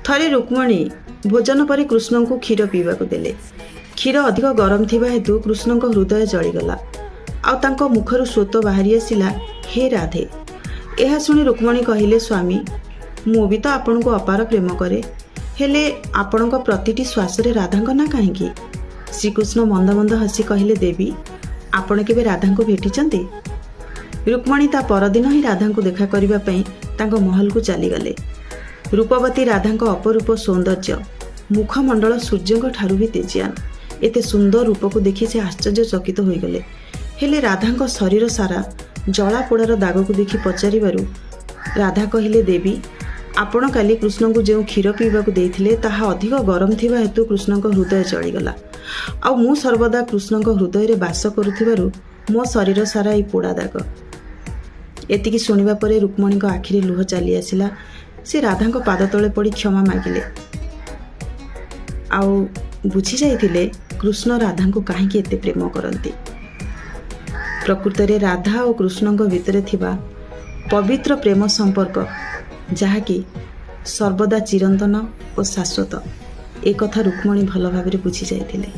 ଥରେ ରୁକ୍ମଣୀ ଭୋଜନ ପରେ କୃଷ୍ଣଙ୍କୁ କ୍ଷୀର ପିଇବାକୁ ଦେଲେ। କ୍ଷୀର ଅଧିକ ଗରମ ଥିବା ହେତୁ କୃଷ୍ଣଙ୍କ ହୃଦୟ ଜଳିଗଲା ଆଉ ତାଙ୍କ ମୁଖରୁ ସ୍ୱତ ବାହାରି ଆସିଲା, ହେ ରାଧେ। ଏହା ଶୁଣି ରୁକ୍ମଣୀ କହିଲେ, ସ୍ୱାମୀ, ମୁଁ ବି ତ ଆପଣଙ୍କୁ ଅପାର ପ୍ରେମ କରେ, ହେଲେ ଆପଣଙ୍କ ପ୍ରତିଟି ଶ୍ୱାସରେ ରାଧାଙ୍କ ନାଁ କାହିଁକି? ଶ୍ରୀକୃଷ୍ଣ ମନ୍ଦ ମନ୍ଦ ହସି କହିଲେ, ଦେବୀ, ଆପଣ କେବେ ରାଧାଙ୍କୁ ଭେଟିଛନ୍ତି? ରୁକ୍ମଣୀ ତା ପରଦିନ ହିଁ ରାଧାଙ୍କୁ ଦେଖା କରିବା ପାଇଁ ତାଙ୍କ ମହଲକୁ ଚାଲିଗଲେ। ରୂପବତୀ ରାଧାଙ୍କ ଅପରୂପ ସୌନ୍ଦର୍ଯ୍ୟ, ମୁଖମଣ୍ଡଳ ସୂର୍ଯ୍ୟଙ୍କ ଠାରୁ ବି ତେଜିଆନ। ଏତେ ସୁନ୍ଦର ରୂପକୁ ଦେଖି ସେ ଆଶ୍ଚର୍ଯ୍ୟଚକିତ ହୋଇଗଲେ। ହେଲେ ରାଧାଙ୍କ ଶରୀର ସାରା ଜଳାପୋଡ଼ାର ଦାଗକୁ ଦେଖି ପଚାରିବାରୁ ରାଧା କହିଲେ, ଦେବୀ, ଆପଣ କାଲି କୃଷ୍ଣଙ୍କୁ ଯେଉଁ କ୍ଷୀର ପିଇବାକୁ ଦେଇଥିଲେ ତାହା ଅଧିକ ଗରମ ଥିବା ହେତୁ କୃଷ୍ଣଙ୍କ ହୃଦୟ ଜଳିଗଲା, ଆଉ ମୁଁ ସର୍ବଦା କୃଷ୍ଣଙ୍କ ହୃଦୟରେ ବାସ କରୁଥିବାରୁ ମୋ ଶରୀର ସାରା ଏଇ ପୋଡ଼ା ଦାଗ। ଏତିକି ଶୁଣିବା ପରେ ରୁକ୍ମଣୀଙ୍କ ଆଖିରେ ଲୁହ ଚାଲି ଆସିଲା। ସେ ରାଧାଙ୍କ ପାଦ ତଳେ ପଡ଼ି କ୍ଷମା ମାଗିଲେ ଆଉ ବୁଝି ଯାଇଥିଲେ କୃଷ୍ଣ ରାଧାଙ୍କୁ କାହିଁକି ଏତେ ପ୍ରେମ କରନ୍ତି। ପ୍ରକୃତରେ ରାଧା ଓ କୃଷ୍ଣଙ୍କ ଭିତରେ ଥିବା ପବିତ୍ର ପ୍ରେମ ସମ୍ପର୍କ, ଯାହାକି ସର୍ବଦା ଚିରନ୍ତନ ଓ ଶାଶ୍ୱତ, ଏ କଥା ରୁକ୍ମଣୀ ଭଲ ଭାବରେ ବୁଝି ଯାଇଥିଲେ।